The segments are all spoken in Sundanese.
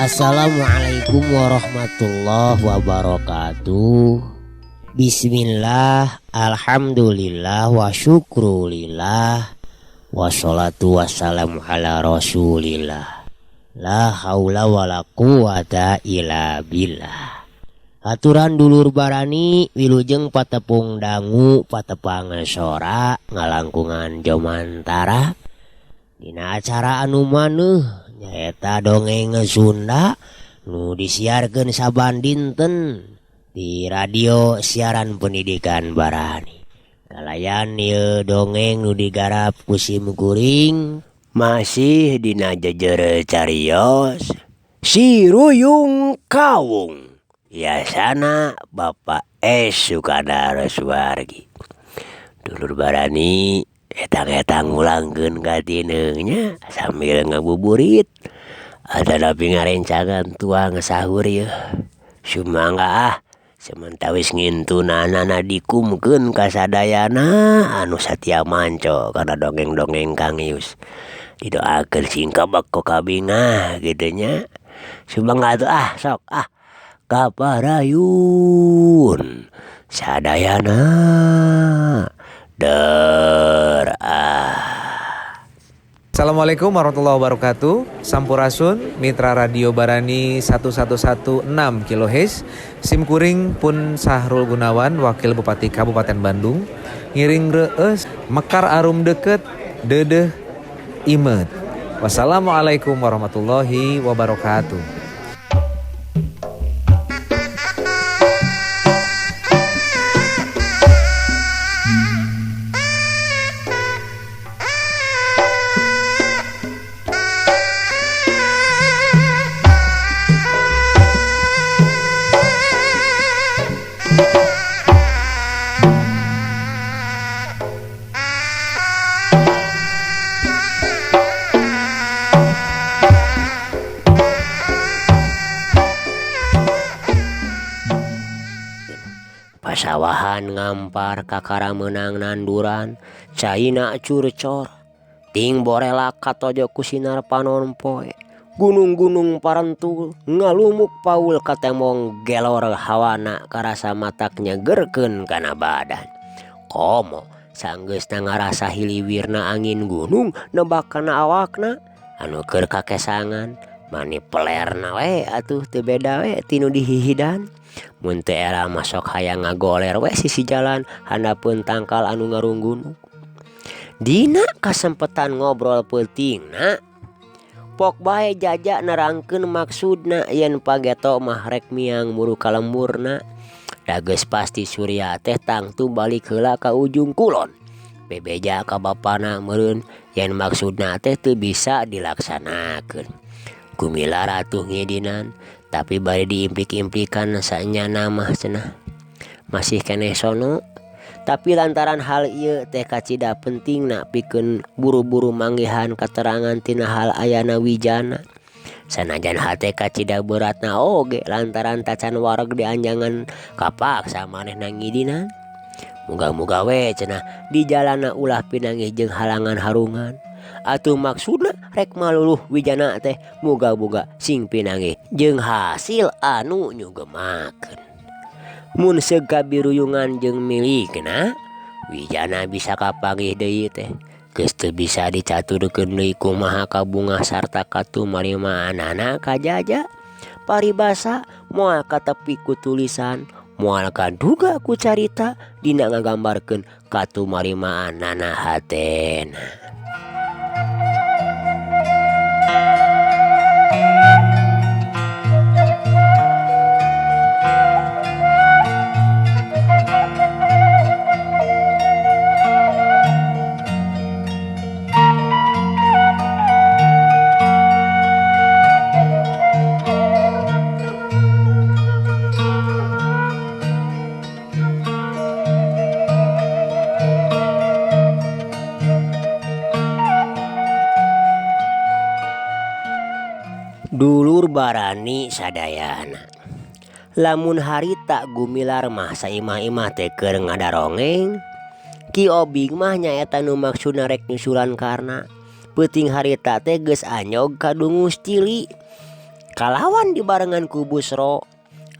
Assalamualaikum warahmatullahi wabarakatuh. Bismillah, alhamdulillah, wa syukrulillah, wassalatu wassalamu ala rasulillah. La haula wala quwata illa billah. Aturan dulur barani wilujeng patepung dangu patepang sora ngalangkungan jomantara. Dina acara anu maneuh nyaeta dongeng Sunda nu disiarkeun saban dinten di radio siaran pendidikan Barani. Kalayan ieu dongeng nu digarap ku sim kuring masih dina jejere carios Si Ruyung Kawung yasana Bapak S Sukadar Suwargi. Dulur Barani etang-etang ngulangkeun ka tineungnya sambil ngabuburit atanapi ngarencangan tuang sahur yeuh. Sumangga ah sementawis ngintunanana dikumkeun ka sadayana anu satia manco kana dongeng-dongeng Kang Yus. Didoakeun sing kabek ku kabingah kitu nya. Sumangga atuh ah sok ah kaparayun sadayana. Der ah. Assalamualaikum warahmatullahi wabarakatuh. Sampurasun, Mitra Radio Barani 1116 kHz. Simkuring pun Sahrul Gunawan, Wakil Bupati Kabupaten Bandung. Ngiring reueus mekar arum deket deudeuh imet. Wassalamualaikum warahmatullahi wabarakatuh. Pasawahan ngampar kakara meunang nanduran caina curcor ting borelak katojo ku sinar panon poe gunung-gunung parentul ngalumuk paul katemong gelor hawana karasa matak nyegerkeun kana badan komo sanggeusna ngarasa hiliwirna angin gunung nebak kana awakna anu keur kakesangan mani pelerna we atuh teu beda we tinu dihihidan. Mun teu era masok hayang ngagoler we sisi jalan handapeun tangkal anu ngarunggunung. Dina kasempetan ngobrol peutingna pok bae jaja nerangkeun maksudna yen pageto mah rek miang muru ka lemburna. Da geus pasti Surya teh tangtu balik heula ka ujung kulon. Bebeja ka bapana meureun yen maksudna teh teu bisa dilaksanakeun. Gumilar atuh ngidinan tapi bari diimplik-implikan sanyana mah cenah masih keneh sono. Tapi lantaran hal ieu teh kacida pentingna pikeun buru-buru manggihan katerangan tina hal ayana wijana. Sanajan hate kacida beratna oge lantaran tacan wareg dianjangan kapaksa manehna ngidinan. Muga-muga we cenah di jalana ulah pinanggih jeung halangan harungan. Atuh maksudna rek maluluh wijana teh muga-muga sing pinanggih jeung hasil anu nyugemakeun. Mun seug kabiruyungan jeung milikna wijana bisa kapanggih deui teh. Geus teu bisa dicaturkeun deui kumaha kabungah sarta katumarimaanana ka jaja. Paribasa moal katepi ku tulisan, moal kaduga ku carita dina ngagambarkeun katumarimaanana hatena. Dulur barani sadayana. Lamun harita gumilar mah saimah-imah teh keur ngadarongeng. Ki Obing mah nyaeta nu maksudna rek nyusulan karna. Peuting harita teh geus anyog ka Dungus Cili. Kalawan dibarengan ku Busro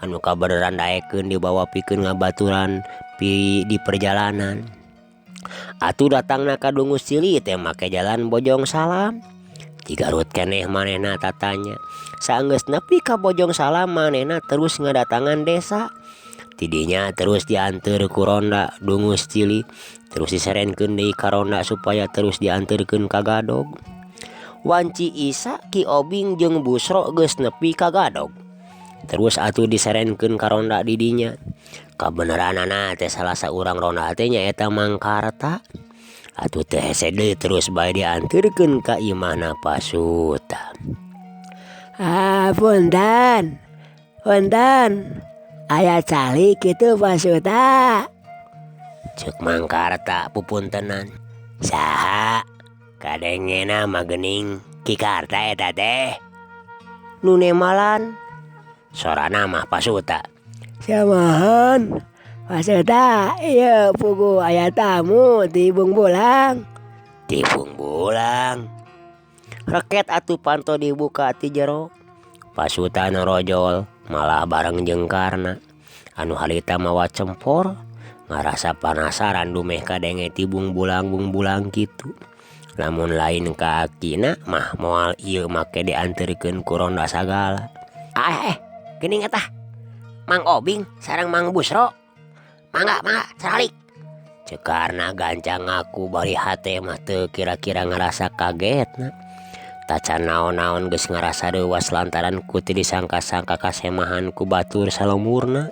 anu kabeneran daekeun dibawa pikeun ngabaturan pi di perjalanan. Atuh datangna ka Dungus Cili teh make jalan Bojong Salam. Di Garut keneh manehna tatanya. Saenggeus nepi ka Bojong Salam manehna terus ngadatangan desa. Tidinya terus dianteur ku ronda Dungus Cili, terus diserenkeun deui ka ronda supaya terus dianteurkeun ka Gadog. Wanci Isa Ki Obing jeung Busro geus nepi ka Gadog. Terus atuh diserenkeun ka ronda di dinya. Kabeneranana teh salah saurang ronda teh nyaeta Mang Karta. Atuh teh hese deui terus bae dianteurkeun ka imahna Pasuta. Ah, punten. Punten. Aya calik kitu Pasuta. Ceuk Mang Karta pupuntenan. Saha? Kadengena mah geuning Ki Karta eta teh. Nu nemalan sorana mah Pasuta. Samahan Pasuta, ieu puguh aya tamu ti Bungbulang. Ti Bungbulang. Reket atuh panto dibuka ti jero. Pasuta norojol malah bareng jeung Karna. Anu harita mawa cempor ngarasa panasaran dumeh kadenge ti Bungbulang-bungbulang kitu. Lamun lain ka akina mah moal ieu make dianteurkeun ku ronda sagala. Ah, geuning eta. Mang Obing sareng Mang Busro. Mangga mangga saralik. Ceuk Karna gancang ngaku bari hate mah teu kira-kira ngarasa kagetna. Tacan naon-naon geus ngarasa reuwas lantaran ku teu disangka-sangka kasemahan ku batur salumurna.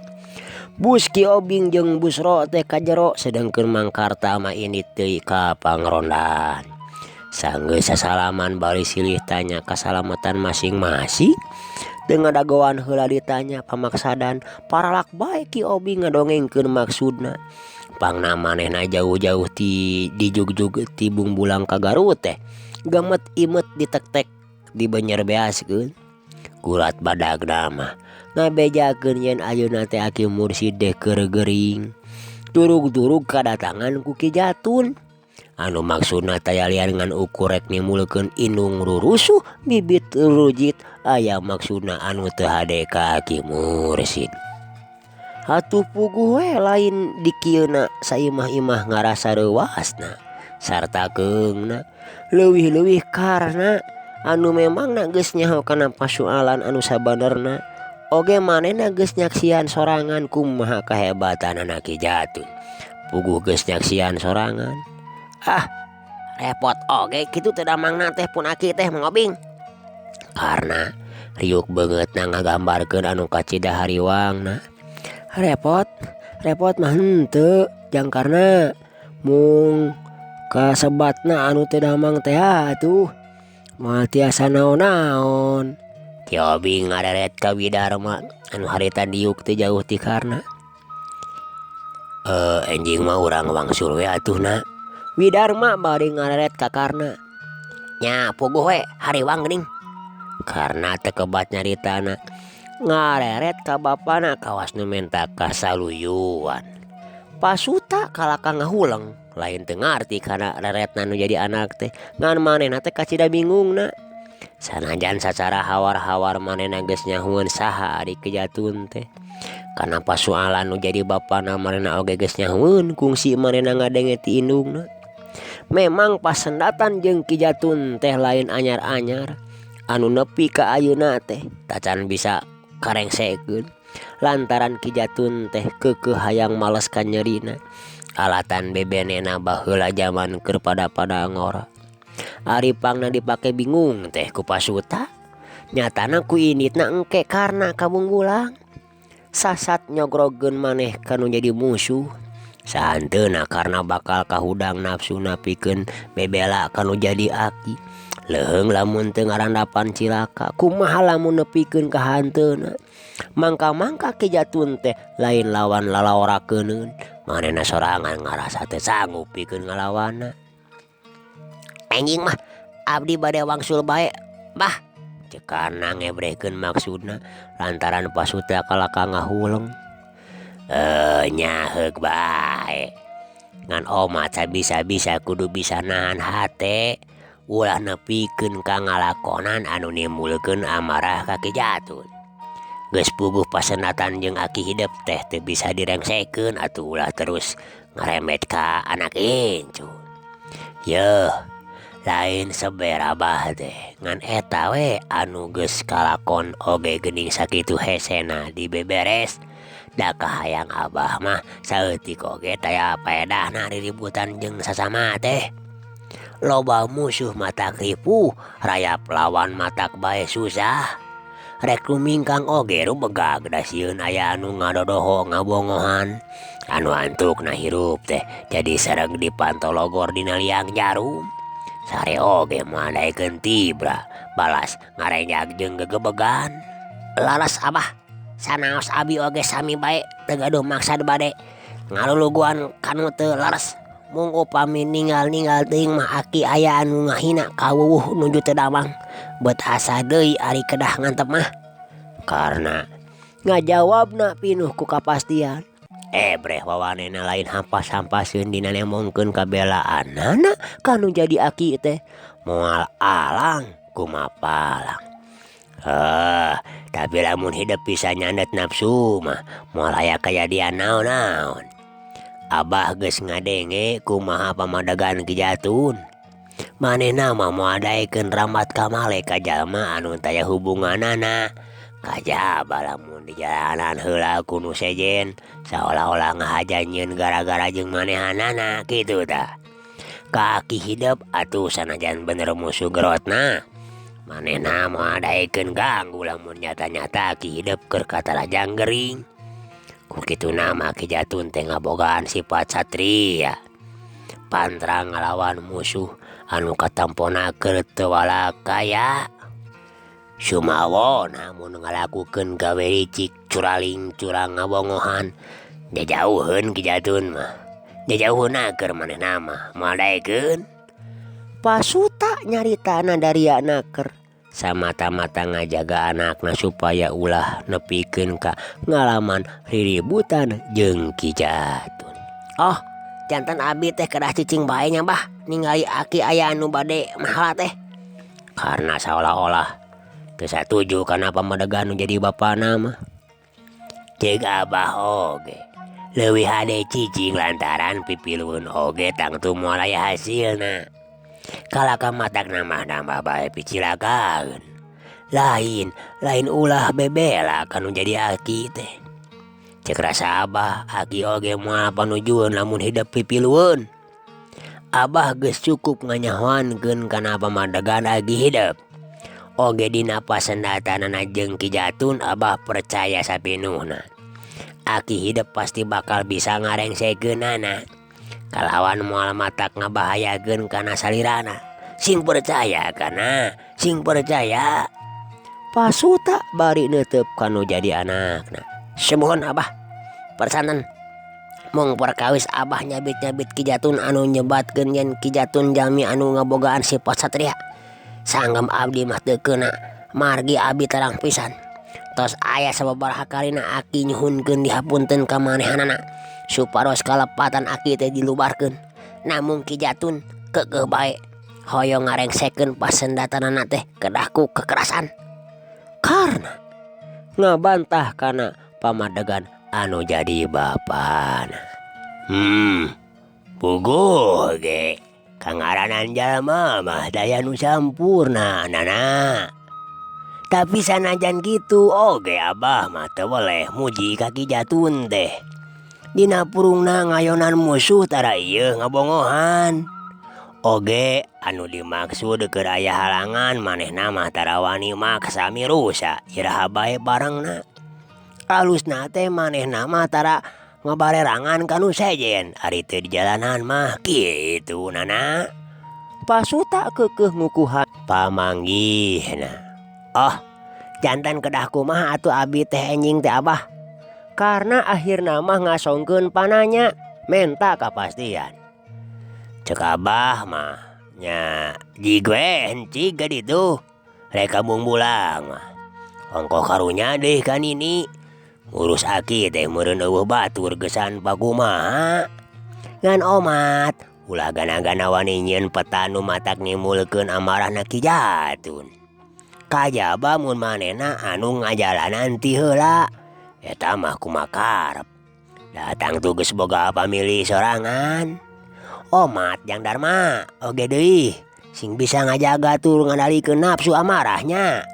Bus Ki Obing jeung Busro teh ka jero sedengkeun Mang Karta mah indit deui ka pangrondaan. Sanggeus sasalaman bari silih tanya kasalamatan masing-masing. Teu ngadagoan heula ditanya pamaksadan paralak bae Ki Obing ngadongengkeun maksudna. Pangna manehna jauh-jauh ti dijugjug ti Bungbulang ka Garut teh. Gemet imet ditektek dibenyer beaskeun. Kurat badagna mah ngabejakeun yen ayeuna teh Aki Mursid teh keur gering. Turug-turug kadatangan ku Ki Jatun. Anu maksudna taya lian ngan ukur rek nimulkeun indung rurusuh bibit rujit aya maksudna anu teu hade ka Aki Mursid. Atuh puguh we lain dikieuna saimah-imah ngarasa reuasna sarta keungna leuwih-leuwih karna anu memangna geus nyaho kana pasualan anu sabenerna oge manehna geus nyaksian sorangan kumaha kahebatanana Ki Jatun. Puguh geus nyaksian sorangan. Ah, repot oge kitu teh damangna teh pun aki teh Mang Obing. Karna riuk beungeutna ngagambarkeun anu kacida hariwangna. Repot, repot mah henteu jang karna mung kasebatna anu teu damang teh atuh moal tiasa naon-naon. Ki Obing ngareret ka Widarma anu harita diuk teu jauh ti Karna. Enjing mah urang wangsul we atuh na. Widarma bari ngareret ka Karna. Nya puguh we hariwang geuning. Karna teu kebat nyaritana. Ngareret ka bapana kawas nu menta kasaluyuan. Pasuta kalaka ngahuleng lain teu ngarti kana reretna nu jadi anak teh ngan manehna teh kacida bingungna. Sanajan sacara hawar-hawar manehna geus nyahueun saha ari Ki Jatun teh. Kana pasualan nu jadi bapana manehna oge geus nyahueun kungsi manehna ngadenge ti indungna. Memang pasendatan jeung Ki Jatun teh lain anyar-anyar anu nepi ka ayeuna teh tacan bisa karengsekeun lantaran Ki Jatun teh keukeuh hayang males ka nyerina. Alatan bebenena baheula jaman keur pada-pada ngora. Ari pangna dipake bingung teh ku Pasuta. Nyatana ku inditna engke Karna ka Bungbulang. Sasat nyogrogeun maneh kanu jadi musuh. Sahanteuna karna bakal kahudang nafsuna pikeun bebela kanu jadi aki. Leuheung lamun teu ngarandapan cilaka kumaha lamun nepikeun ka hanteuna. Mangka-mangka Ki Jatun teh lain lawan lalaorakeuneun. Manehna sorangan ngarasa teu sanggup pikeun ngalawanna. Enjing mah abdi bade wangsul bae bah. Cek Karna ngebrehkeun maksudna lantaran Pasuta kalaka ngahuleng. Nya heuk bae. Ngan omat sabisa-bisa kudu bisa nahan hate ulah nepikeun ka ngalakonan anu nimbulkeun amarah ka Ki Jatun. Geus puguh pasendatan jeung aki hidep teh teu bisa direngsekeun atuh ulah terus ngaremet ka anak incu. Yeuh, lain seber abah teh ngan eta we anu geus kalakon oge geuning sakitu hesena dibeberes. Da kahayang abah mah saeutik oge taya paedahna riributan jeung sasama teh. Loba musuh matak ripuh, rayap lawan matak bae susah. Rek lumingkang oge rubegag da sieun aya anu ngadodoho ngabongohan. Anu antukna hirup teh jadi sareng dipantologor dina liang jarum. Sare oge moal daekeun tibra, balas ngarenjag jeung gegebegan. Laras abah, sanaos abi oge sami bae teu gaduh maksad bade ngaluluguan kanu teu laras. Mung upami ninggal-ninggal teuing mah aki aya anu ngahina kawuwuh nuju teu damang. Beut asa deui ari kedah ngantep mah. Karna ngajawabna pinuh ku kapastian. Ebreh wawanena lain hampas-hampaseun dina nemongkeun kabelaanana kanu jadi aki teh. Moal alang kumapalang. Tapi lamun hidep bisa nyandet nafsu mah moal aya kajadian naon-naon. Abah geus ngadenge kumaha pamadegan Ki Jatun. Manehna mah moal daekeun rambat kamale ka jalma anu taya hubunganana. Kajaba lamun di jalanan heula ku nu sejen saolah-olah ngahaja nyieun gara-gara jeung manehanana kitu tah. Ka aki hidep atuh sanajan bener musuh gerotna. Manehna moal daekeun ganggu lamun nyata-nyata aki hidep keur katarajang gering. Ku kituna mah Ki Jatun teh ngabogaan sifat satria. Pantrang ngalawan musuh anu katampona keur teu walakaya. Sumawona mun ngalakukeun gawe licik curaling curang ngabongohan jajauheun Ki Jatun mah. Jajauheunna keur manehna mah moal daekeun. Pasuta nyaritana daria naker. Samata-mata ngajaga anakna supaya ulah nepikeun ka ngalaman riributan jeung Ki Jatun. Oh, jantan abi teh kedah cicing bae nya bah ningali aki aya anu bade mahala teh. Karena saolah-olah teu satuju kana pamadegan nu jadi bapana mah. Ceuk abah oge leuwih hade cicing lantaran pipilueun oge tangtu moal aya hasilna. Kalaka matak nambah-nambah bae picilakaeun. Lain ulah bebela kanu jadi aki teh. Ceuk rasa abah aki oge moal panujueun lamun hidep pipilueun. Abah geus cukup nganyahoankeun kana pamadegan aki hidep. Oge dina pasendatanana jeung Ki Jatun abah percaya sapinuhna. Aki hidep pasti bakal bisa ngarengsekeunana. Kalawan moal matak ngabahayakeun kana salirana. Sing percaya kana, sing percaya. Pasuta bari neuteup kanu jadi anakna. Sumuhun abah, persanan. Mung perkawis abah nyabit-nyabit Ki Jatun anu nyebatkeun yen Ki Jatun jalmi anu ngabogaan sifat satria. Sanggem abdi mah teu keuna, margi abdi terang pisan. Tos aya sababaraha kalina aki nyuhunkeun dihapunten ka manehanana supados kalepatan aki teh dilubarkeun. Namung Ki Jatun keukeuh bae hoyong ngarengsekeun pasendatanana teh kedah ku kekerasan. Karna ngabantah kana pamadegan anu jadi bapana. Puguh ge kangaranan jalma mah daya nu sampurna nana. Tapi sanajan kitu oge abah mah teu weleh muji ka Ki Jatun teh. Dina purungna ngayonan musuh tara ieu ngabongohan. Oge anu dimaksud keur aya halangan manehna mah tara wani maksa mirusa iraha bae barangna. Alusna teh manehna mah tara ngabarerangan ka nu sejen ari teu di jalanan mah kitu nana. Pasuta keukeuh ngukuhan pamanggihna. Oh, jantan kedah kumaha atuh abi teh enjing teh abah. Karena akhirna mah ngasongkeun pananya menta kapastian. Ceuk abah mah nya jig we encig ka ditu. Rek ka bungbulang mah. Ongkoh karunya deui ka nini. Ngurus aki teh meureun eueuh batur geusan pakumaha. Ngan omat ulah gana-gana wani nyieun peta nu matak nimbulkeun amarahna Ki Jatun. Kajaba mun manehna anu ngajalanan ti heula. Eta mah kumakarep. Da tangtu geus boga pamilih sorangan. Omat Jang Darma oge deui sing bisa ngajaga tur ngandalikeun nafsu amarahnya.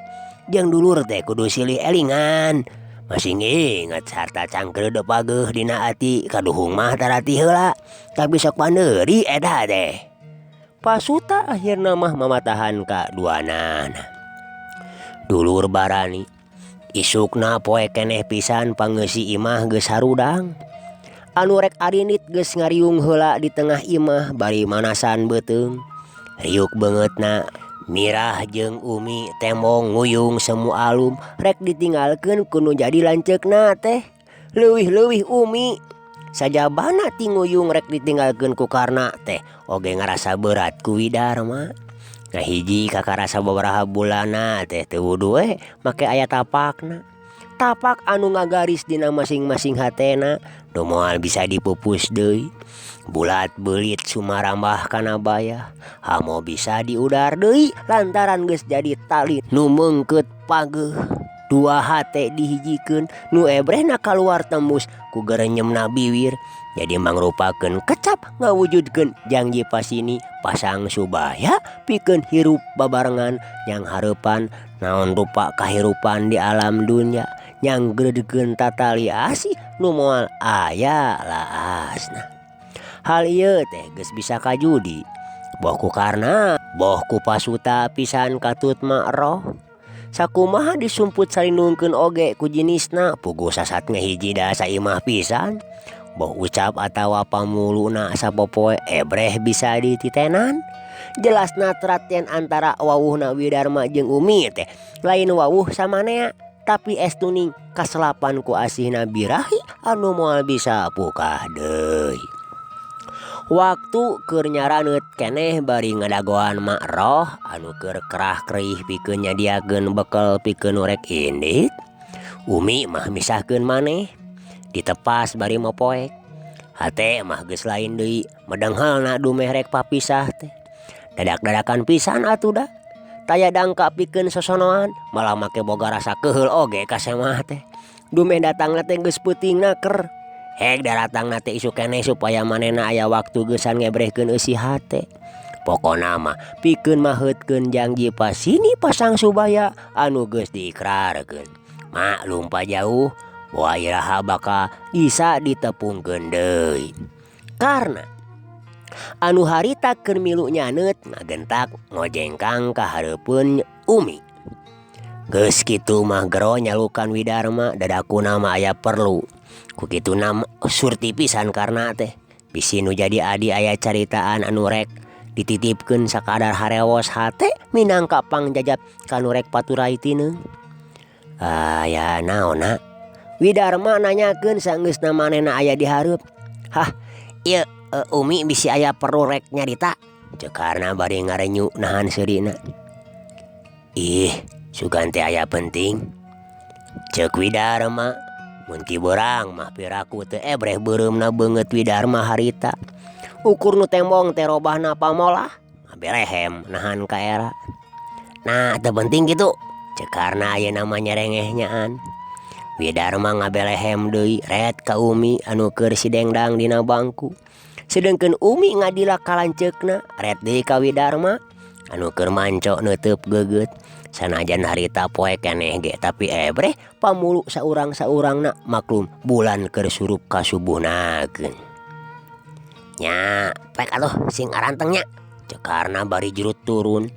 Jeung dulur teh kudu silih elingan. Masih nginget sarta cangkeul pageuh dina ati kaduhung mah tara ti heula tapi sok pandeuri eta teh. Pasuta akhirna mah mamatahan ka duanana. Dulur barani isukna poe keneh pisan pangeusi imah geus harudang. Anu rek arinit geus ngariung heula di tengah imah bari manasan beuteung. Riuk beungeutna Mirah jeung Umi tembong nguyung semu alum rek ditinggalkeun ku nu jadi lanceukna teh. Leuwih-leuwih Umi sajabana ti nguyung rek ditinggalkeun ku Karna teh oge ngarasa berat ku Widarma. Ngahiji kakarasa babaraha bulanna teh teu wudu we make aya tapakna. Tapak anu ngagaris dina masing-masing hatena nu moal bisa dipupus deui. Bulat beulit sumarambah kana bayah hamo bisa diudar deui lantaran geus jadi tali nu meungkeut pageuh. Dua hate dihijikeun nu ebrehna kaluar tembus ku gerenyemna biwir jadi mangrupakeun kecap ngawujudkeun janji pasini pasang subaya pikeun hirup babarengan yang hareupan naon rupa kahirupan di alam dunya yang gredegeun tatali asih nu moal aya laasna. Hal ieu teh geus bisa kajudi boh ku Karna boh ku Pasuta pisan katut makroh. Sakumaha disumput salinungkeun oge ku jinisna puguh sasat ngahiji da saimah pisan. Boh ucap atawa pamuluna sapopoe ebreh bisa dititenan. Jelasna tratien antara wawuhna Widarma jeung Umi teh lain wawuh samanea tapi estuning kaselapan ku asihna birahi anu moal bisa pukah deui. Waktu keur nyaraneut keneh bari ngadagoan makroh anu keur kerah kerih pikeun nyadiakeun bekel pikeun nu rek indit. Umi mah misahkeun maneh ditepas bari mopoek. Hate mah geus lain deui medenghalna dumeh rek papisah teh. Dadak-dadakan pisan atuh da. Taya dangka pikeun sosonoan malah make boga rasa keuheul oge ka semah teh. Dumeh datangna teh geus peuting naker. Hek daratangna teh isuk keneh supaya manehna aya waktu geusan ngebrehkeun eusi hate. Pokona mah pikeun maheutkeun janji pasini pasang subaya anu geus diikrarkeun. Maklum pajauh boa iraha bakal bisa ditepungkeun deui. Karna anu harita keur milu nyaneut ngagentak ngojengkang ka hareupeun Umi. Geus kitu mah gero nyalukan Widarma dadakuna mah aya perlu. Ku kituna surti pisan Karna teh. Bisi nu jadi adi aya caritaan anu rek dititipkeun sakadar harewos hate minangka pangjajap kanu rek paturai tineung. Aya naonna? Widarma nanyakeun saenggeusna manehna aya di hareup. Hah, ieu Umi bisi aya perlu rek nyarita? Ceuk Karna bari ngarenyu nahan seurina. Ih, sugan teh aya penting. Ceuk Widarma. Mun ti beurang mah piraku teu ebreh beureumna beungeut Widarma harita. Ukur nu tembong teh robahna pamolah, ngabelehem nahan ka era. Nah, teu penting kitu. Ceuk Karna ayeuna mah nyerengeh nyaan. Widarma ngabelehem deui ret ka Umi anu keur sidengdang dina bangku. Sedengkeun Umi ngadila ka lanceukna ret deui ka Widarma anu keur manco neuteub geugeut. Sanajan harita poe keneh ge tapi ebreh pamulu saurang-saurangna maklum bulan keur surup ka subuhnakeun. Nya, pek atuh sing aranteng nya. Ceuk Karna bari jurut turun.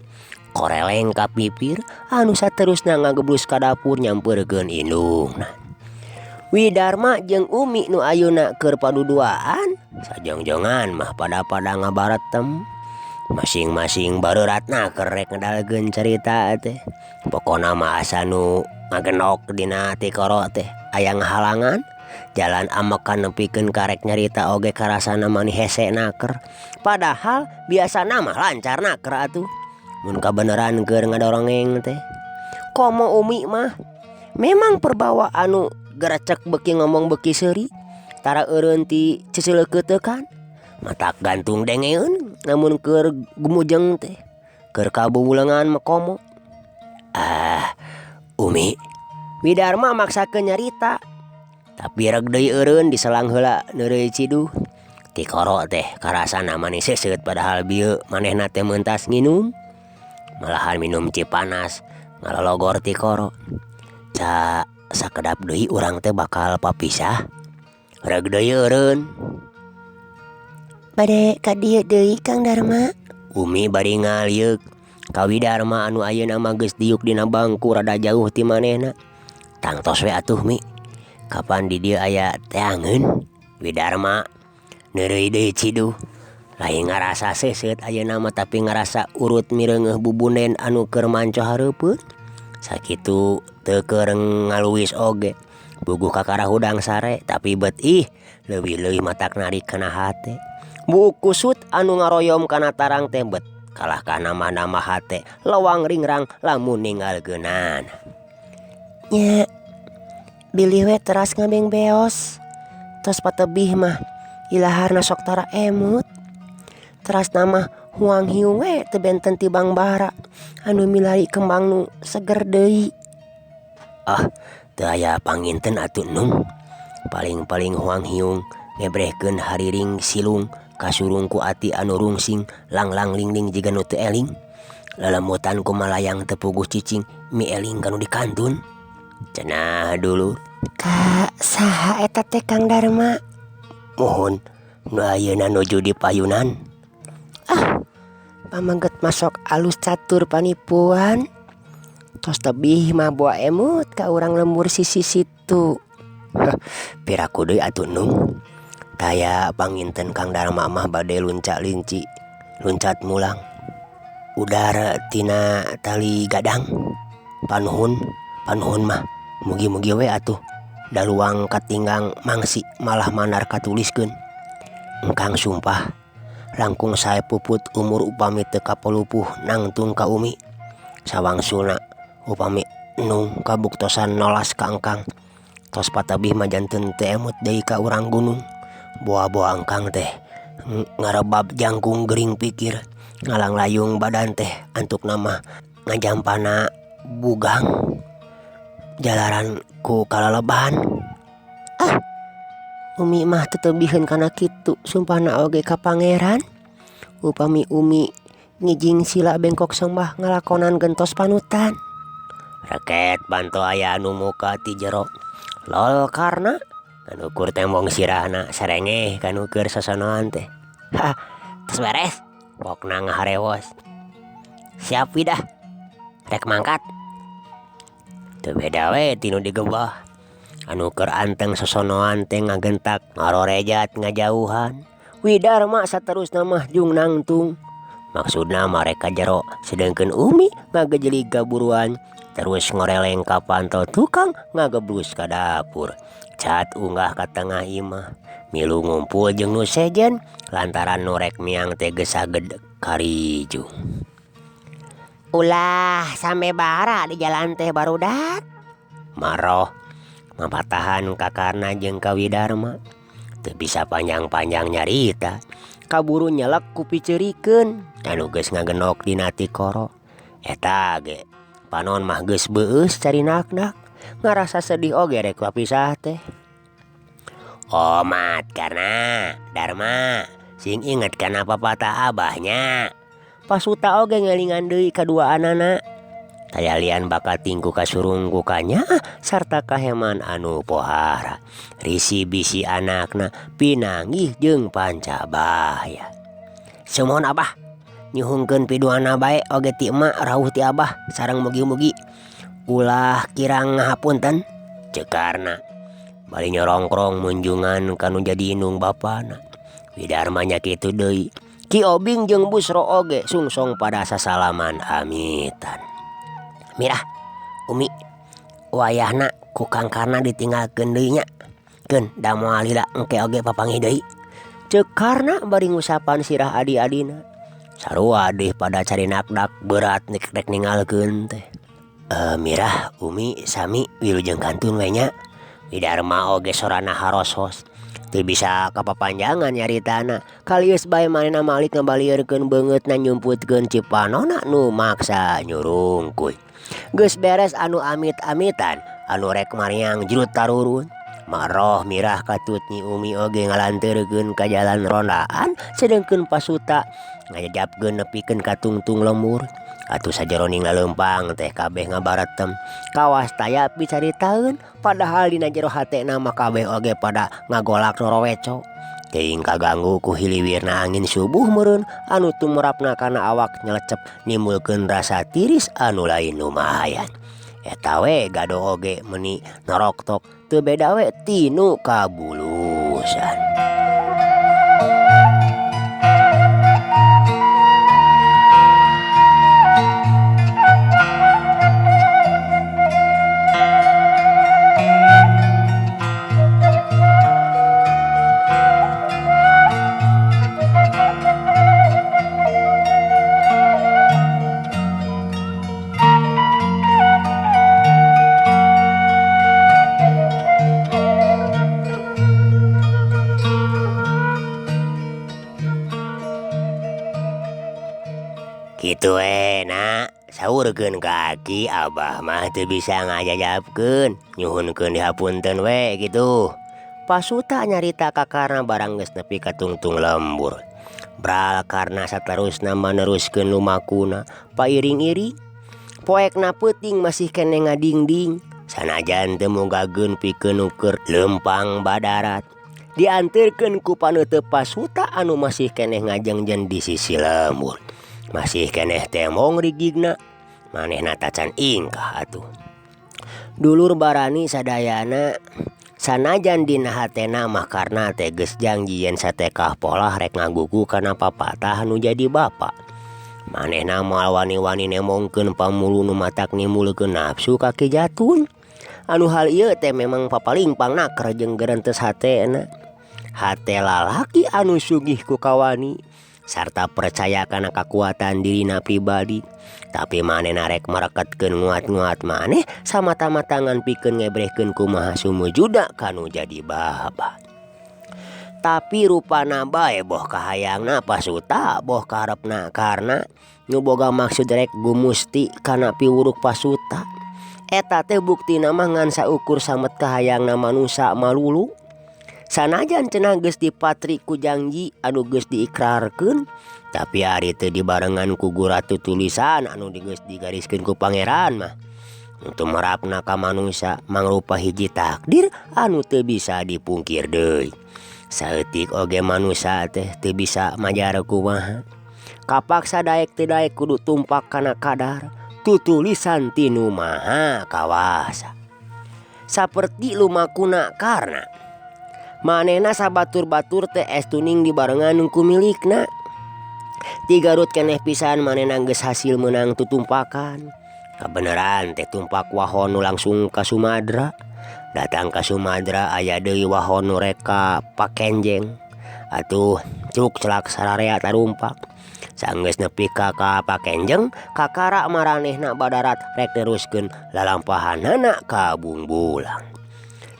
Koreleng ka pipir anu saterusna ngageblus ka dapur nyampeurkeun indungna. Widarma jeung Umi nu ayeuna keur paduduaan sajongjongan mah pada-pada ngabaretem. Masing-masing bareuratna keur rek ngedalkeun carita teh. Pokona mah asa nu ngagenok dina tikoro teh aya ngahalangan. Jalan amekan nepikeun karek nyarita oge karasana mani hese naker. Padahal biasana mah lancar naker atuh. Mun kabeneran keur ngadorongeng teh. Komo Umi mah memang perbawa anu gerecek beki ngomong beki seuri tara eureun ti ceceleukeutekan matak gantung dengeun namun keur gumujeng teh keur kabubulengan mah komo. Ah Umi Widarma maksakeun nyarita tapi reg deui eureun diselang heula neureuy ciduh. Tikoro teh karasana manis seuseut padahal bieu manehna teh meuntas nginum malahan minum Cipanas ngalologor tikoro. Ca sakedap deui urang teh bakal papisah reg deui eureun. Bade ka dieu deui Kang Darma. Umi bari ngalieuk ka Widarma anu ayeuna mah geus diuk dina bangku rada jauh ti manehna. Tangtos we atuh Mi kapan di dieu aya teangeun. Widarma neureuy deui ciduh lain ngarasa seuseut ayeuna mah tapi ngarasa urut mireungeuh bubunen anu keur manco hareupeun. Sakitu teu keur ngaluis oge buguh kakara hudang sare tapi bet ih leuwih-leuwih matak narik kana hate. Buuk kusut anu ngaroyom kana tarang teh bet kalah ka nambah-nambah hate lewang ringrang lamun ninggalkeunana. Nya bilih we teras ngabeng beos tos patebih mah ilaharna sok tara emut. Teras nama huang hiung we teu benten ti Bangbara anu milari kembang nu seger deui. Ah teu aya panginten atuh Nung. Paling-paling huang hiung ngebrehkeun hariring silung kasurung ku ati anu rungsing langlang lingling jiga nu teu eling. Lelemutan ku malayang teu puguh cicing mi eling kanu dikantun. Cenah dulur. Ka saha eta teh Kang Darma? Muhun nu ayeuna nuju di payunan. Ah pamengket masok alus catur panipuan. Tos tebih mah boa emut ka urang lembur sisi situ. Heh, piraku deui atuh Nung. Taya panginten Kang Darma mah bade lunca linci luncat mulang. Udara tina tali gadang. Panuhun, panuhun mah mugi-mugi we atuh daluang katinggang mangsi malah manar katuliskeun. Engkang sumpah langkung sae puput umur upami teu kapolupuh nangtung ka Umi. Sawangsulna upami Nung kabuktosan nolas ka engkang. Tos patebih mah janten teu emut deui ka urang gunung. Boa-boa engkang teh ngarebab jangkung gering pikir ngalanglayung badan teh antukna mah ngajampana bugang jalaran ku kalaleban. Ah Umi mah tetebihkeun kana kitu sumpahna oge ka pangeran. Upami Umi ngijing sila bengkok sembah ngalakonan gentos panutan. Reket banto aya anu muka ti jero. Lol karna kanukur tembong sirahna sarengeh kanukur sosonoan teh. Hah, tos beres pokna ngaharewos. Siap widah rek mangkat. Teu beda we tinu digebah. Anu keur anteng sosonoan teh ngagentak ngarorejat ngajauhan. Widarma saterusna mah jung nangtung. Maksudna mah rek ka jero sedengkeun Umi ngagejelig kaburuan terus ngoreleng ka panto tukang ngageblus ka dapur. Cat unggah ka tengah imah milu ngumpul jeung nu sejen lantaran nu rek miang teh geus saged karijung. Ulah sampe bara di jalan teh barudak. Maroh mapatahan kakarna jeung ka Widarma. Teu bisa panjang-panjang nyarita. Kaburu nyelek ku piceurikeun anu geus ngagenok dina tikoro. Eta ge panon mah geus beueus carinaknak. Ngarasa sedih oge rek papisah teh. Omat karna Darma sing inget kana papatah abahnya. Pasuta oge ngelingan deui kaduaanana. Tayalian bakal tingku kasurung ku kanyaah sarta kaheman anu pohara. Risi bisi anakna pinanggih jeung pancabaya. Sumuhun abah nyuhungkeun piduana bae oge ti emak rauh ti abah sareng mugi-mugi ulah kirang ngahapunten. Cekarna bari nyorongkrong munjungan kanu jadi indung bapana. Widarma nya kitu deui. Ki Obing jeung Busro oge sungsong pada sasalaman amitan. Mirah Umi wayahna ku Kang Karna ditinggalkeun deui nya. Keun da moal lila engke oge papanggih deui. Ceuk Karna bari ngusapan sirah adi-adina. Sarua deh pada cari nakdak berat nek rek ninggalkeun teh. Mirah Umi sami wilujeng kantun we nya. Widarma oge sorana harosos. Teu bisa kapapanjangan nyaritana. Kalius bae manehna malik ngabalieurkeun beungeutna nyumputkeun cipanona nu maksa nyurungkuy. Geus beres anu amit-amitan anu rek mariang jrut tarurun. Maroh mirah katut Nyi Umi oge ngalanteurkeun ka jalan rondaan sedengkeun pasuta ngajajapkeun nepikeun ka tungtung lembur. Atuh sajeroning laleumpang teh kabeh ngabaretem. Kawas taya picaritaeun padahal dina jero hatena mah kabeh oge pada ngagolak roroweco. Teuing kaganggu ku hiliwirna angin subuh meureun anu tumrapna kana awak nyelecep nimbulkeun rasa tiris anu lain lumayan. Eta we gado oge meuni noroktok teu beda we tinu kabulusan. Kitu we nak saurkeun ka aki abah mah teu bisa ngajajabkeun nyuhunkeun dihapunten we kitu. Pasuta nyarita kakarna barang geus nepi ka tungtung lembur. Bral karna saterusna maneruskeun lumakuna pairing-iring. Poekna peuting masih keneh ngadingding sanajan teu mugageun pikeun nu keur leumpang badarat. Dianterkeun ku paneuteup pasuta anu masih keneh ngajengjen di sisi lembur. Masih keneh temong rigigna manehna tacan ingkah atuh. Dulur barani sadayana sanajan dina hatena mah karna teh geus janji yen satekah polah rek ngagugu kana papatah nu jadi bapa. Manehna moal wani-wani nemongkeun pamulu nu matak nimbulkeun nafsu ka Ki Jatun. Anu hal ieu teh memang papalingpang naker jeung gerentes hatena. Hate lalaki anu sugih ku kawani sarta percaya kana kakuatan dirina pribadi. Tapi manehna rek mareketkeun nguat-nguat maneh samata-matangan pikeun ngebrehkeun kumaha sumujuda kanu jadi bapa. Tapi rupana bae boh kahayangna pasuta boh kaharepna karna nu boga maksud rek gumusti kana piwuruk pasuta. Eta teh buktina mah ngan saukur samet kahayangna manusa malulu. Sanajan cenah geus dipatri ku janji anu geus diikrarkeun, tapi ari teu dibarengan ku guratu tulisan anu geus digariskeun ku pangeran mah. Nu tumerapna ka manusa mangrupa hiji takdir anu teu bisa dipungkir deui. Saeutik oge manusa teh teu bisa majar kumaha. Kapaksa daek teu daek kudu tumpak kana kadar tutulisan tinu maha kawasa. Saperti lumakuna karna manehna sabatur-batur teh estuning dibarengan ku milikna. Ti Garut keneh pisan manehna geus hasil meunang tutumpakan. Kabeneran teh tumpak wahon nu langsung ka Sumadra. Datang ka Sumadra aya deui wahon nu rek ka Pakenjeng. Atuh cuk celak sararea tarumpak. Sanggeus nepi ka Pakenjeng kakara maranehna badarat rek neruskeun lalampahanana ka Bungbulang.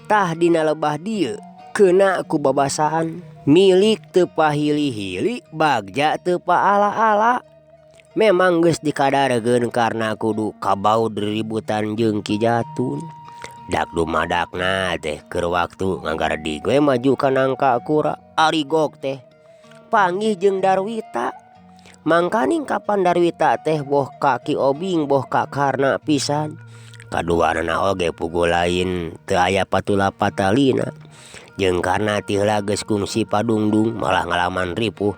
Tah dina lebah dieu keuna ku babasaan milik teu pahili-hili bagja teu paala-ala. Memang geus dikadarkeun karna kudu kabaud ributan jeung Ki Jatun. Dak dumadakna teh keur waktu ngagardi we maju ka nangka kura ari gok teh panggih jeung Darwita. Mangkaning kapan Darwita teh boh ka Ki Obing boh ka Karna pisan. Kaduanana oge puguh lain teu aya patula patalina. Jeung karna ti heula geus kungsi padungdung malah ngalaman ripuh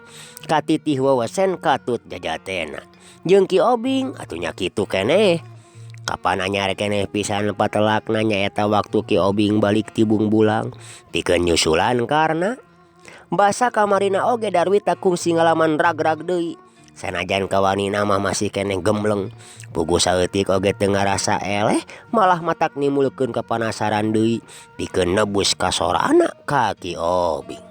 katitih wewesen katut jajatena. Jeung Ki Obing atuh nya kitu keneh. Kapan anyar keneh pisan patelakna nyaeta waktu Ki Obing balik ti Bungbulang pikeun nyusulan karna. Basa kamarina oge Darwita kungsi ngalaman rag-rag deui. Sanajan kawanina mah masih keneh gembleng. Puguh saeutik oge teu ngarasa eleh malah matak nimbulkeun kapanasaran deui pikeun nebus kasorana ka Ki Obing.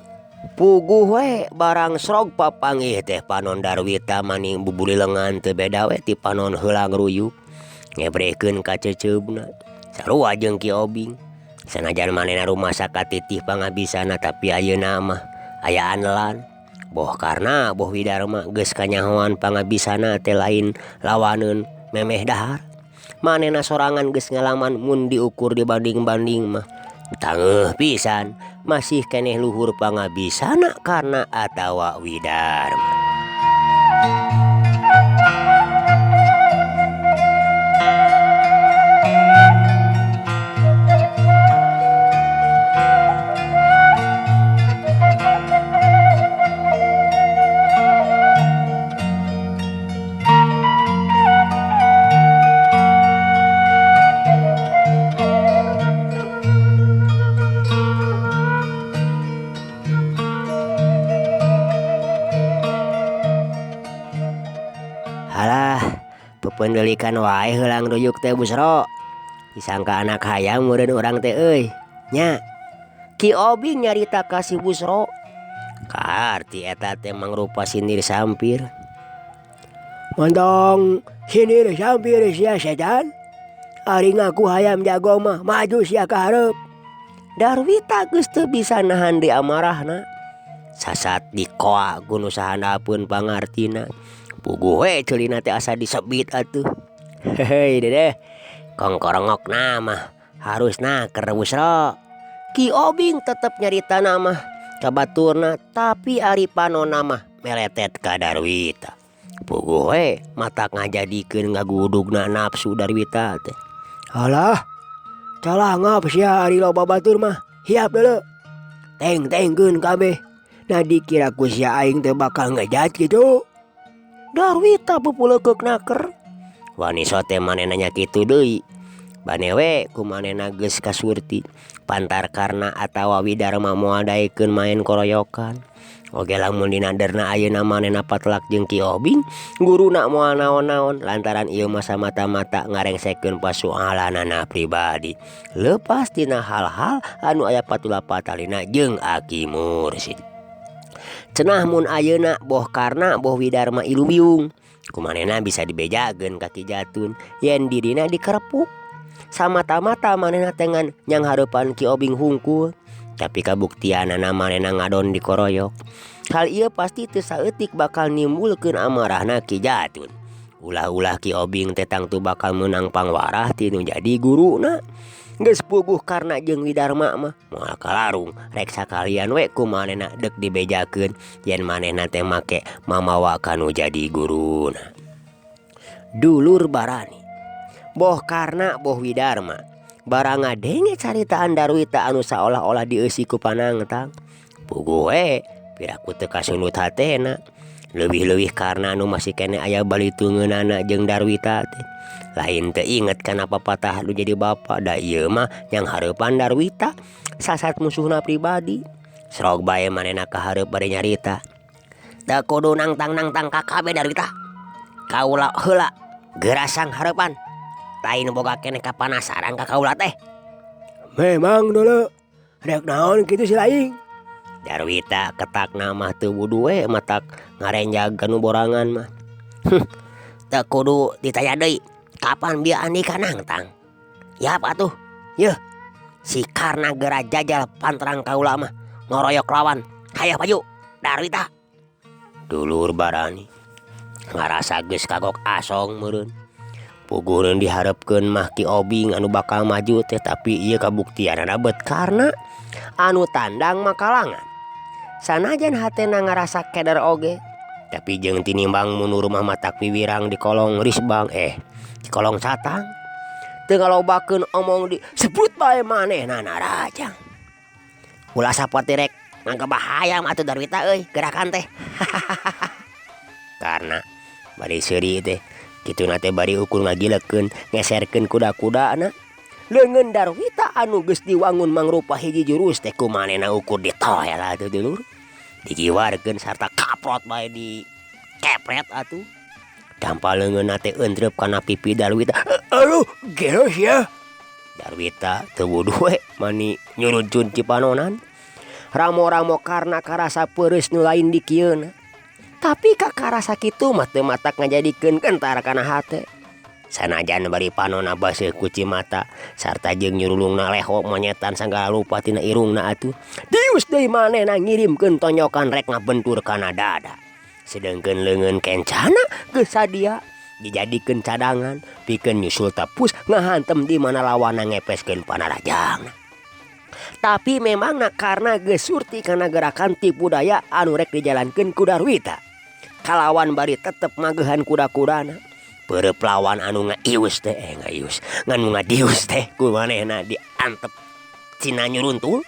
Puguh we barang srog papanggih teh panon Darwita maning bubulilengan teu beda we ti panon heulang ruyuk. Ngebrehkeun ka ceuceubna sarua jeung Ki Obing. Sanajan manehna rumasa katitih pangabisana tapi ayeuna mah aya andelan. Boh Karna boh Widarma geus kanyahoan pangabisana teh lain lawaneun memeh dahar. Manehna sorangan geus ngalaman mun diukur dibanding-banding mah tangeuh pisan masih keneh luhur pangabisana Karna atawa Widarma. Halah, pependelikan wae heulang ruyuk teh Busro. Disangka anak hayam meureun urang teh euy. Nya. Ki Obing nyarita ka si Busro. Kaarti eta teh mangrupa sinir sampir. Montong sinir sampir sia setan. Ari ngaku hayam jago mah maju sia ka hareup. Darwita geus teu bisa nahan di amarahna. Sasat dikoa ku nu sahandapeun pangartina. Puguh we ceulina teh asa disebit atuh. Heuy dedeh, kongkorongokna mah harusna keur Busro. Ki Obing tetep nyaritana mah ka baturna tapi ari panonna mah meletet ka Darwita. Puguh we matak ngajadikeun ngagudugna nafsu Darwita teh. Halah, salah ngap sia ari loba batur mah, hiap deuleu. Teng-tengkeun kabeh. Nah dikira ku sia aing teh bakal ngejat kitu. Darwita pupulekeuk naker. Wani sote manehna nya kitu deui. Bane we ku manehna geus kasurti. Pantar Karna atawa Widarma moal daekeun maen koroyokan. Oge lamun dinaderna ayeuna manehna patelak jeung Ki Obing, guruna moal naon-naon lantaran ieu mah samata-mata ngarengsekeun pasualanana pribadi. Leupas tina hal-hal anu aya patula-patalina jeung Aki Mursid. Cenah mun ayeuna boh Karna boh Widarma ilubiung. Kumanehna bisa dibejakeun ka Ki Jatun yen dirina dikerepuk. Samata-mata manehna teh ngan nyang hareupan Ki Obing hungkul. Tapi kabuktianana manehna ngadon dikoroyok. Hal ieu pasti teu saeutik bakal nimbulkeun amarahna Ki Jatun. Ulah-ulah Ki Obing teh tangtu bakal meunang pangwarah ti nu jadi guruna. Geus puguh Karna jeung Widarma mah moal kalarung rek sakalian we ku manehna deuk dibejakeun yen manehna teh make mamawa kanu jadi guruna. Dulur barani boh Karna boh Widarma barang ngadenge caritaan Darwita anu saolah-olah dieusi ku panangtang. Puguh we piraku teu kasunut hatena. Leuwih-leuwih Karna anu masih keneh aya balitungeunana jeung Darwita teh. Lain teu inget kana papatah nu jadi bapa da ieu mah yang hareupan Darwita sasat musuhna pribadi. Serog bae manehna ka hareup bade nyarita. Teu kudu nangtang-nangtang ka kabeh Darwita. Kaula heula gerasang hareupan. Lain boga keneh kapanasaran ka kaula teh. Memang dulu rek naon kitu si laing. Darwita ketakna mah teu wudu we matak ngarenjag ka nu borangan mah. Teu kudu ditanya deui. Kapan bieu andika nangtang? Yap atuh. Yeuh. Si Karna geura jajal pantrang kaula mah ngoroyok lawan. Hayo maju Darwita. Dulur barani ngarasa geus kagok asong meureun. Puguh diharepkeun mah Ki Obing anu bakal maju teh tapi ieu kabuktianana bet Karna anu tandang makalangan. Sanajan hatena ngarasa keder oge tapi jeung tinimbang mundur mah matak wiwirang di kolong risbang di kolong satang. Teu ngalobakeun omong disebut bae manehna narajang. Ulah sapati rek nganggep bahaya mah atuh Darwita euy gerakan teh. Karna bari seuri teh kituna teh bari ukur ngagilekeun ngeserkeun kuda-kudana. Leungeun Darwita anu geus diwangun mangrupa hiji jurus teh ku manehna ukur ditoel atuh dulur. Digiwarkeun sarta kaprot bae di kepret atuh. Dampa leungeunna teh entrep kana pipi Darwita. Aduh, geus ya. Darwita teu wuduh we mani nyuruncun cipanonan. Ramo-ramo Karna karasa peureus nu lain dikieuna. Tapi kakarasa kitu mah teu matak ngajadikeun gentar kana hate. Sanajan bari panona baseuh ku cimata sarta jeung nyurulungna leho monyetan sagala rupa tina irungna atuh. Dius deui manehna ngirimkeun tonyokan rek ngabentur kana dada. Sedengkeun leungeun kencana geus sadia dijadikeun cadangan pikeun nyusul tepus ngahantem di mana lawanna ngepeskeun panarajangna. Tapi memangna karna geus surti kana gerakan tipu daya anu rek dijalankeun ku Darwita. Kalawan bari tetep magehan kuda-kudana. Peureub lawan anu ngaius teh ngaius nganu ngadius teh ku manehna diantep cina nyuruntul.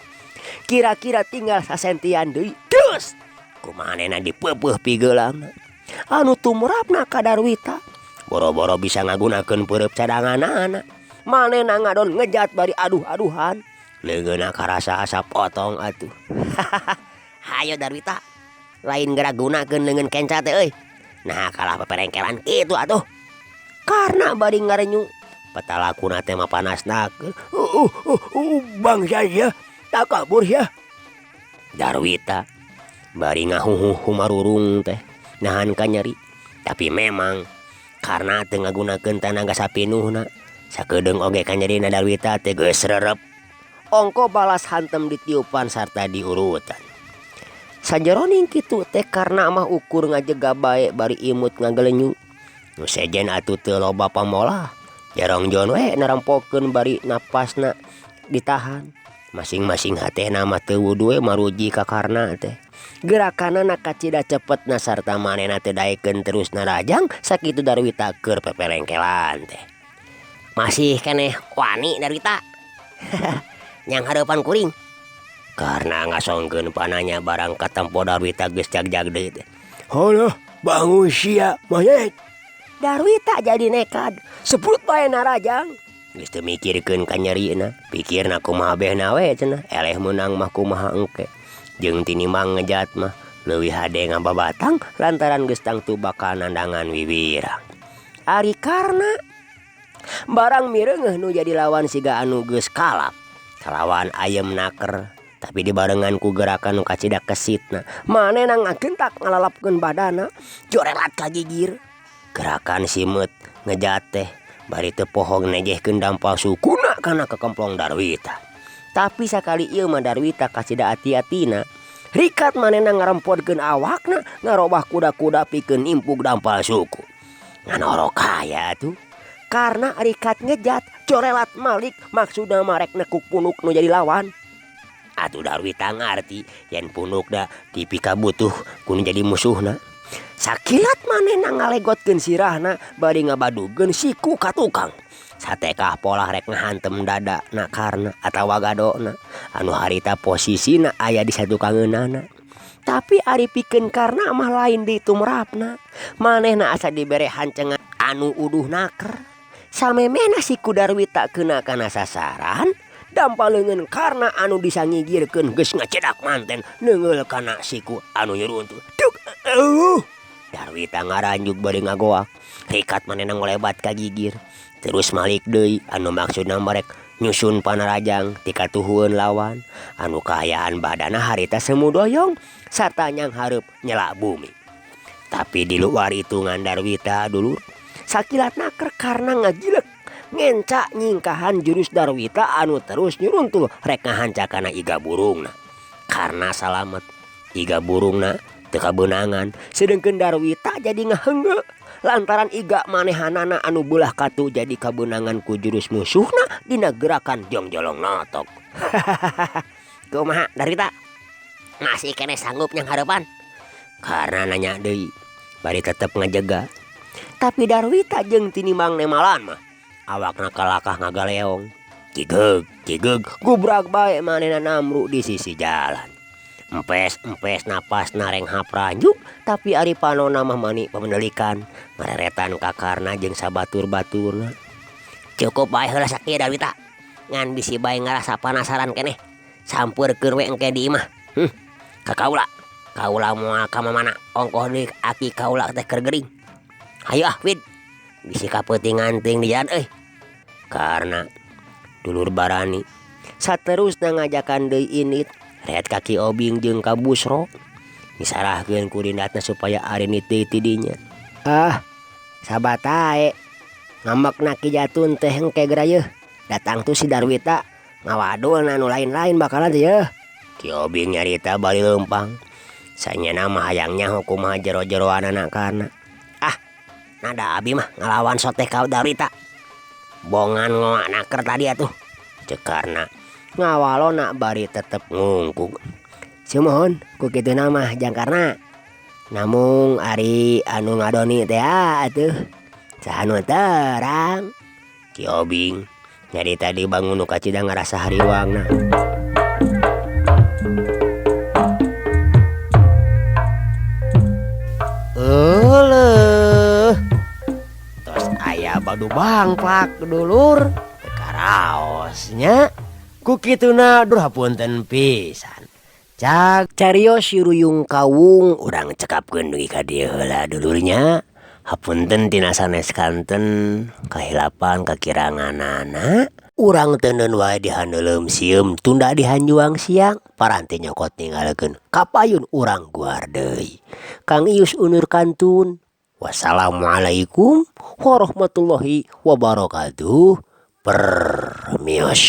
Kira-kira tinggal sasentian deui dus ku manehna dipeupeuh pigeulangna. Anu tumrapna ka Darwita boro-boro bisa ngagunakeun peureub cadanganana. Manehna ngadon ngejat bari aduh-aduhan. Leungeunna karasa asa potong atuh. Hayo Darwita, lain geura gunakeun leungeun kenca teh euy. Nah kalah peperengkelan kitu atuh. Karena bari ngarenyu petalakuna teh mah panasna. Bangsa ya, tak kabur ya. Darwita bari ngahuhuh humarurung teh nahan ka nyeri. Tapi memang karena teu ngagunakeun tanaga sapinuhna, sakedeung oge ka nyerina Darwita teh geus rerep. Ongko balas hantem ditiupan sarta diurutan. Sajeroning kitu teh karena mah ukur ngajega bae bari imut ngagelenyu. Nu sejen atuh teu loba pamolah. Jarong jon we narempokeun bari napasna ditahan. Masing-masing hatena mah teu wudu we maruji ka karna teh. Gerakanana kacida cepetna sarta manehna teu daekeun terus narajang sakitu Darwita keur pepelengkelan teh. Masih keneh wani Darwita. Nyang hareupan kuring. Karena ngasongkeun pananya barang katempo Darwita geus jagjag deui teh. Heuh, bangun sia mayet. Darwita jadi nekad, sebut bae narajang. Geus teu mikirkeun ka nyerina, pikirna kumaha behna we cenah, eleh meunang mah kumaha engke. Jeung tinimbang ngejat mah leuwih hade ngababatang lantaran geus tangtu bakal nandangan wiwirang. Ari karna barang mireungeuh nu jadi lawan siga anu geus kalap. Kalawan ayem naker, tapi dibarengan ku gerakan nu kacida kesitna. Manehna ngagentak ngalalapkeun badana, jorelat ka gigir. Gerakan simeut ngejat teh bari teu pohong nejehkeun dampal sukuna kana kekemplong Darwita. Tapi sakali ieu mah Darwita kacida ati-atina. Rikat manehna ngarempodkeun awakna ngarobah kuda-kuda pikeun nimpug dampal suku. Nganorok kaya tuh. Karena rikat ngejat corelat malik maksudna marek nekuk punuk nu jadi lawan. Atuh Darwita ngarti yen punukna dipikabutuh ku nu jadi musuhna. Sakilat manehna ngalegotkeun sirahna bari ngabadugeun siku ka tukang. Satekah polah rek ngahantem dada na karna atawa gadona anu harita posisina aya di satukangeunana. Tapi ari pikeun karna mah lain di tumrapna. Manehna asa dibere hancengan anu uduh naker. Samemehna siku Darwita keuna kana sasaran, dampal leungeun karna anu disangigirkeun geus ngacedak manten neungeul kana siku anu nyuruntuh. Duk eueuh. Darwita ngaranjug bari ngagoak. Rikat manehna ngolebat ka gigir. Terus malik deui anu maksudna marek nyusun panarajang ti katuhueun lawan anu kaayaan badana harita semu doyong sarta nyang hareup nyelak bumi. Tapi di luar hitungan Darwita dulur, sakilat naker karna ngagilek ngenca nyingkahan jurus Darwita anu terus nyuruntul rek ngahanca kana iga burungna. Karna salamet iga burungna teu kabeunangan, sedengkeun Darwita jadi ngaheungeu lantaran iga manehanana anu beulah katu jadi kabeunangan ku jurus musuhna dina gerakan jongjolong notok. Kumaha Darwita? Masih keneh sanggup nyang hareupan? Karna nanya deui bari tetep ngajega. Tapi Darwita jeung tinimbang nemalan mah awakna kalakah ngagaleong. Cigeg, cigeg, gubrag bae manehna namru di sisi jalan. Empes-empes napas nareng hapranjuk, tapi ari panona mah mani pamendelikan, mareretan ka karna jeung sabatur-baturna. Cukup bae heula sakieu Darwita. Ngan bisi bae ngarasa panasaran keneh. Sampeurkeun we engke di imah. Ka kaula. Kaula moal ka mamana, ongkoh deui aki kaula teh keur gering. Hayu ah Wid, bisi kapeutingan teuing di jalan euy. Karna dulur barani saterusna ngajakan deui indit ret ka Ki Obing jeung ka Busro. Disarahkeun ku dindatna supaya arinit deui ti dinya. Ah, sabatae. Ngambekna Ki Jatun teh engke geura yeuh datang tuh si Darwita ngawadulna nu lain-lain bakalan teh yeuh. Ki Obing nyarita bari leumpang. Sanyana mah hayang nyaho kumaha jero-jeroanana Karna. Ah nada abi mah ngalawan soteh ka Darwita. Bongan ngoa naker tadi atuh ceuk Karna. Ngawalona bari tetep ngungkug. Sumuhun ku kituna mah Jang Karna. Namung ari anu ngadoni teh atuh saha nu terang. Ki Obing nyarita di bangun nu kacida ngarasa hariwangna. Euleuh tos aya badu bangplak dulur teu karaos nya. Ku kituna duh hapunten pisan. Cak carios si Ruyung Kawung urang cekapkeun dugi ka dieu heula dulurnya. Hapunten tina sanes kanten kahilapan kakiranganana. Urang teuneun wae dihandeuleum sieum tunda dihanjuang siang paranti nyokot ninggalkeun kapayun urang guar deui. Kang Ius undur kantun. Wassalamualaikum warahmatullahi wabarakatuh. Permios.